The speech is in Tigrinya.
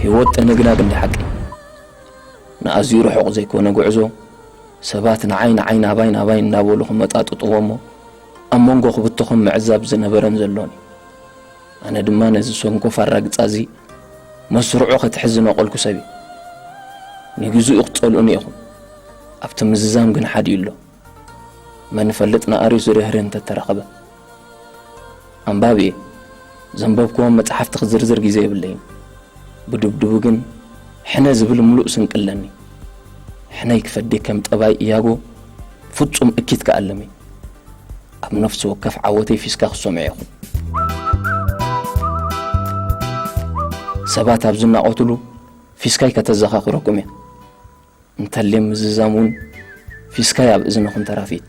ህይወት ጥንግናግ እንዲ ሓቂ። ንኣዝዩ ርሑቕ ዘይኮነ ጉዕዞ፣ ሰባት ንዓይ ንዓይ ናባይ ናባይ እንዳበሉ ክመጣጥጥዎ እሞ፣ ኣብ መንጎ ክብትኹም ምዕዛብ ዝነበረን ዘሎን እዩ። ኣነ ድማ ነዚ ሰንኮፍ ኣራግጻ እዚ መስርዑ ከትሕዝ ዝነቐልኩ ሰብ እየ። ንግዜኡ ክትጸልኡኒ ኢኹም። ኣብቲ ምዝዛም ግን ሓዲኡ ኣሎ። መን ይፈልጥ ንኣርዩ ዝርህርህ እንተተረኸበ። ኣንባቢ እየ። ዘንበብክዎም መጽሓፍቲ ክዝርዝር ግዜ የብለይን። ብድብድቡ ግን ሕነ ዝብል ምሉእ ስንቂ ኣለኒ። ሕነይ ክፈዲ ከም ጠባይ እያጎ ፍጹም እኪት ክኣልም እየ። ኣብ ነፍሲ ወከፍ ዓወተይ ፊስካ ክሰምዕ ኢኹም። ሰባት ኣብ ዝናቖትሉ ፊስካይ ከተዘኻኽረኩም እያ። እንተልየ ምዝዛም እውን ፊስካይ ኣብ እዝንኹም ተራፊት።